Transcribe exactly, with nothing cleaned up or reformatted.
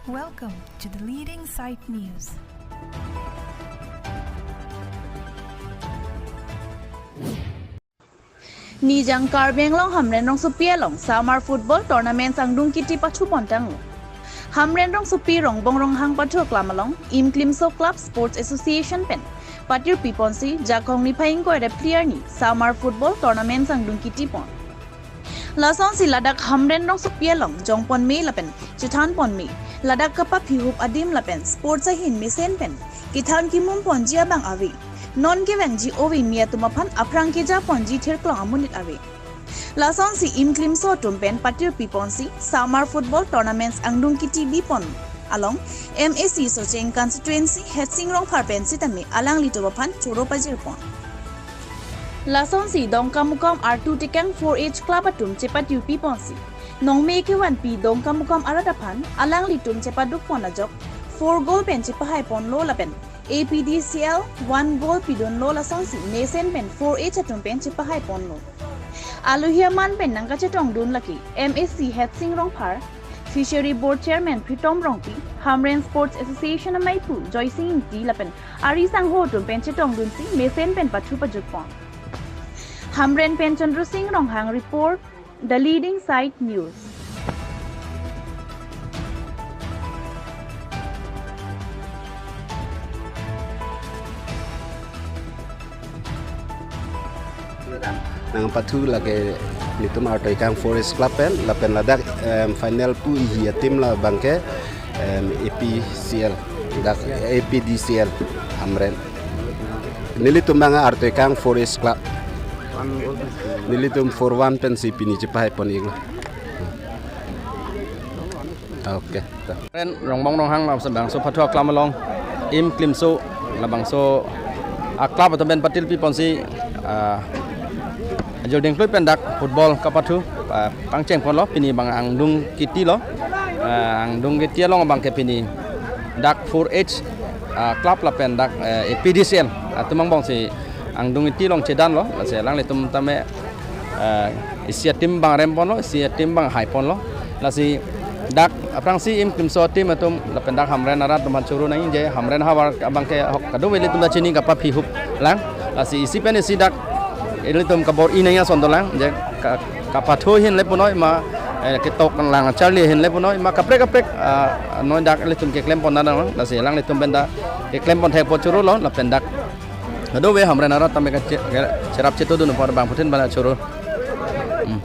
Welcome to the leading site news. Nijang Karbi Anglong Hamren Rongsopi along Summer Football Tournament angdung kiti pathu pontanglo. Hamren Rongsopi Rongbong Ronghang pathu aklam along Imklimso Club Sports Association pen patirpi ponsi Jakong niphai ingkoi ra phli arni Summer Football Tournament angdung kiti pon. Lasonsi ladak Hamren Rongsopi along jongpon me lapen chethan pon me, ladak kapaphihup adim lapen sports ahin mesen pen kethan kimum ponji abang ave. Non kevangji ove me atum aphan aphrang keja ponji thirklong amonit ave. Lasonsi Imklimso atum pen patirpi ponsi Summer Football Tournaments angdung kiti bi pon along M A C Socheng Constituency Headsing Rongphar pen sitame alanglitum aphan choro pajir pon. Lasonsi Dongkamukam Artu Tekang four H Club atum chepatirpi ponsi nongme kevanpi Dongkamukam arat aphan alanglitum chepaduk pon ajok four goal pen chepahai ponlo lapen A P D C L one goal pidunlo, lasonsi mesen pen four H atum pen chepahai ponlo. Alohi aman pen nangkachetongdun lake M A C Headsing Rongphar, Fishery Board Chairman Pritom Rongpi, Hamren Sports Association amaipu Joysing Ingti lapen ari sangho atum pen chetongdunsi mesen pen pathu pajut pon. Hamren pen Chandra Singh Ronghang report, The Leading Site News. Nangpathu lake nelitum Artoikang four H Club pen, lapen ladak, em, final pu ihi ateam labangke, em, A P C L, dak A P D C L Hamren. Nelitum abang Artoikang four H Club. Nelitum four one pensi pini chepahai pon-iklo. Okay. Ren Rongbong Ronghang labangso pathu aklam along Imklimso labangso a-club atum pen patirpi ponsi, ah, ajor dingklui pen dak football kapathu, ah, pangcheng ponlo, pini abang angdung kiti lo, ah, angdung kiti along abangke pini dak four H, ah, club lapen dak, eh, A P D C L atum angbongsi angdung kiti along chedanlo, lasi alanglitum tame, eh, isi ateam abang rem ponlo, isi ateam abang hai ponlo. Lasi dak aphrangsi Imklimso ateam atum lapen dak Hamren arat atum aphan choro nangji, Hamren ahavar abangke ahok kadokave ilitum ta chini kapaphihup lang. Lasi isi pen isi dak ilitum kabor-i nangji ason dolang, je ka-, kapathu ahin le punoi ma, eh, ketok lang charli ahin le punoi ma kaprek kaprek, ah, noi dak ilitum keklem pon nang lang. Lasi alanglitum pen dak keklem pon thekpo chorolo lapen dak kadokave Hamren arat tame kache-, kacherap chetongdun apor abangphutin pen choro. Hmm.